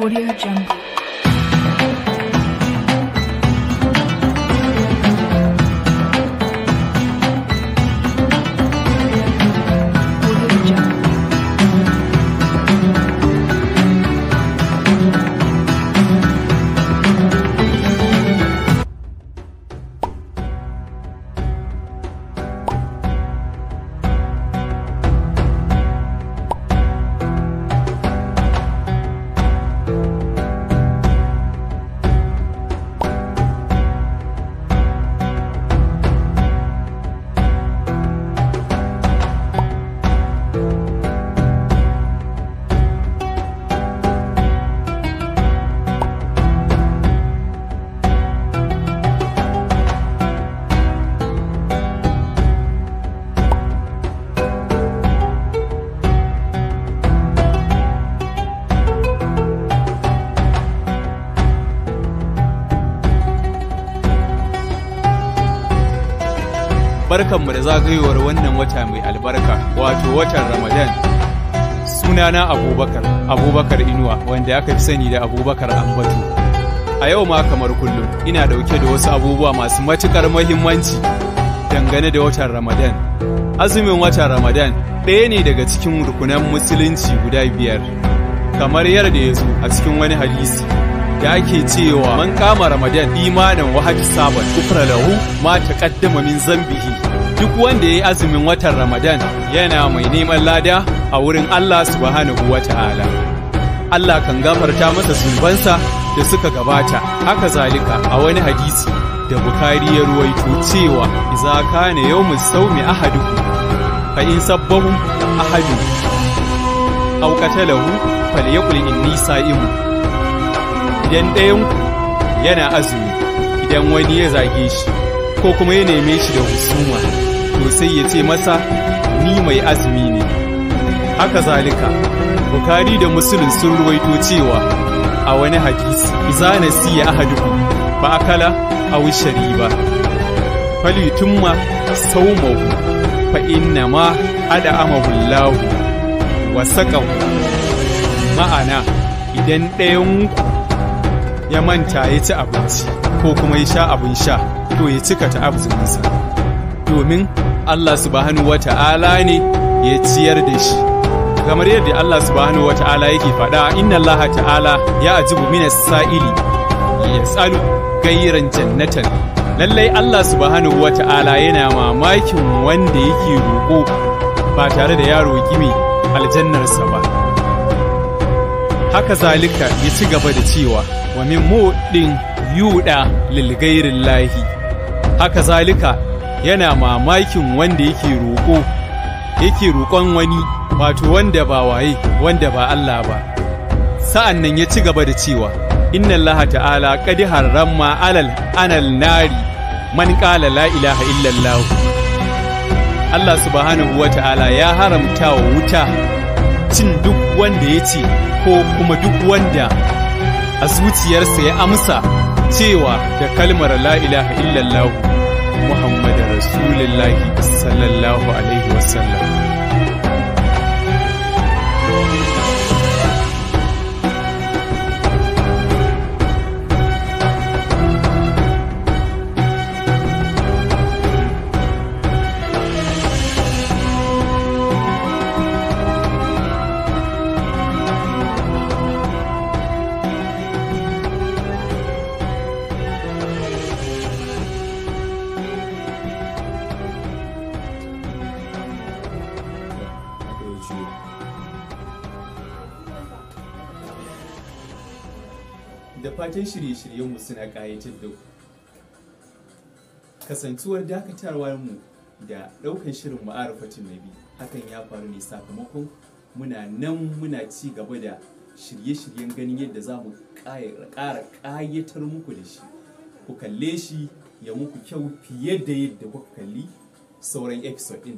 Audio Jungle. Audio Jungle. Barkanmu da zagayowar wannan wata mai albarka, wato watan Ramadan. Sunana Abubakar, Abubakar Inuwa, wanda aka fi sani da Abubakar Ambatu. A yau ma kamar kullum, ina dauke da wasu abubuwa masu matukar muhimmanci dangane da watan Ramadan. Azumin watan Ramadan ɗaya ne daga cikin rukunan musulunci guda biyar. Kamar yadda ya zo a cikin wani hadisi da ake cewa man kama Ramadan imanin wa saban kufra lahu ma taqaddama min zambihi. Duk wanda yayi azumin watan Ramadan yana mai neman lada a wurin Allah subhanahu wata'ala. Allah kan gafarta masa zunubansa da suka gabata. Haka zalika a wani hadisi da Bukhari ya ruwaito cewa idza kana yawmus sawmi ahadukum fa in sabbahu ahadu aw qatalahu falyaqul inni sa'imun. Idan ɗayanku yana azumi, idan wani ya zage shi ko kuma ya neme shi da husuma, to sai ya ce masa ni mai azumi ne. Haka zalika Bukhari da Muslim sun ruwaito cewa a wani hadisi iza nasiya ahadukum fa akala aw shariba falyutimma sawmahu fa inna ma ad'amahu Allah wa saqahu. Ma'ana, idan ɗayanku ya manta ya ci abinci ko kuma ya sha abin sha, to ya cika ta azuminsa, domin Allah subhanahu wata'ala ne ya ciyar da shi. Kamar yadda Allah subhanahu wata'ala yake faɗa, inna Allah ta'ala ya ajibu minas sa'ili yas'alu gairan jannatan. Lallai Allah subhanahu wata'ala yana mamakin wanda yake roƙo ba tare da ya roƙi mai aljannarsa ba. Haka zalika ya ci gaba da cewa wa min muɗin yuɗa lil gairin lahi. Haka zalika yana mamakin wanda yake roƙo, yake roƙon wani, wato wanda ba waye, wanda ba Allah ba. Sa'an nan ya ci gaba da cewa inna Allah ta'ala qad harrama alal anal nari man qala la ilaha illallah. Allah subhanahu wa ta'ala ya haramta wa wuta cin duk wanda ya ce ko kuma duk wanda a zuciyarsa ya amsa cewa da kalmar la ilaha illallah Muhammadu Rasulullahi sallallahu alaihi wasallam. Da fatan shirye-shiryenmu suna ƙayatar da ku. Kasantuwar dakatarwar mu da ɗaukan shirin ma'arifatin nabi, hakan ya faru ne sakamakon muna nan muna ci gaba da shirye-shiryen ganin yadda za mu ƙara ƙayatar muku da shi. Ku kalle shi ya muku kyau fiye da yadda kuka kalli sauran episode ɗin.